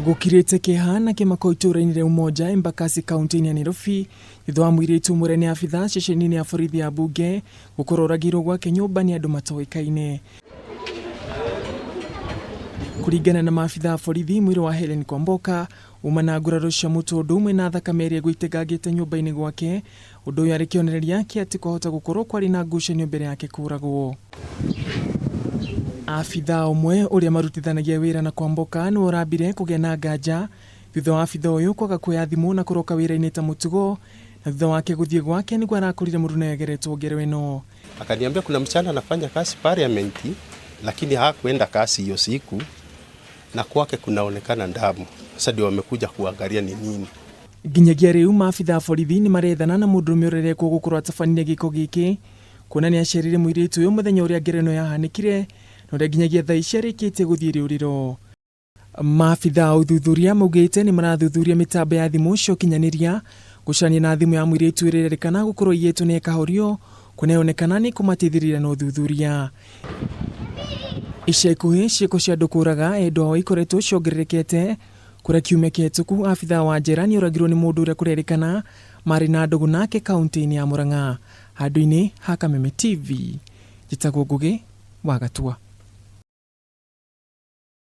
Gũkirĩte kĩeha na kĩmako itũũra-inĩ rĩa Umoja, Embakasi, kaunti-inĩ ya Nairobi thutha wa mũirĩtu ũmwe ũrĩa nĩ abithaa ceceni-inĩ ya borithi ya mbunge gũkorwo oragĩirwo gwake nyũmba nĩ andũ matoĩkaine. Kũringana na maabithaa a borithi, mwĩrĩ wa Helen Kwamboka uma na nguraro cia mũtwe ũndũ ũmwe na thakame ĩrĩa ĩgũitĩkangĩte nyũmba-inĩ gwake. Ũndũ ũyũ arĩ kĩonereria kĩa atĩ kwahota gũkorwo kwarĩ na ngucanio mbere yake kũragwo. Abithaa ũmwe ũrĩa marutithanagia wĩra na Kwamboka nĩwe ũrambire kũgĩa na nganja thutha wa abithaa ũyũ kwaga kuoya thimũ na kũroka wĩra-inĩ ta mũtugo, na thutha wake gũthiĩ gwake nĩguo arakorire mũruna egeretwo ngero ĩno. Akaniambia kuna msichana anafanya kazi parliament, lakini hakuenda kazi hiyo siku na kwake kunaonekana damu. Sasa ndio wamekuja kuangalia ni nini. Nginyagia rĩu maabithaa a borithi nĩ marethana na mũndũrũme ũrĩa ũrekwo gũkorwo atabanire gĩko gĩkĩ, kuona nĩ acerire mũirĩtu ũyũ mũthenya ũrĩa ngero ĩno yahanĩkire na ũrĩa nginyagia thaa ici arĩkĩtie gũthiĩ rĩũrĩro. Maabithaa a ũthuthuria maugĩte nĩ marathuthuria mĩtambo ya thimũ cia ũkinyanĩria gũcania na thimũ ya mũirĩtu ĩrĩa ĩrerĩkana gũkorwo ĩiyĩtwo na ĩkahorio, kuona yonekana nĩ ĩkũmateithĩrĩria na ũthuthuria. Ica ikuhĩ ciĩko cia andũ kũraga endwa ao ikoretwo ciongererekete, kũrĩa kiumia kĩhetũku abithaa wa njera nĩoragirwo nĩ mũndũ ũrĩa kũrerĩkana marĩ na ndũgũ nake kaunti-inĩ ya Murang'a. Handũ-inĩ ha Kameme TV, njĩtagwo Ngũgĩ wa Gatua.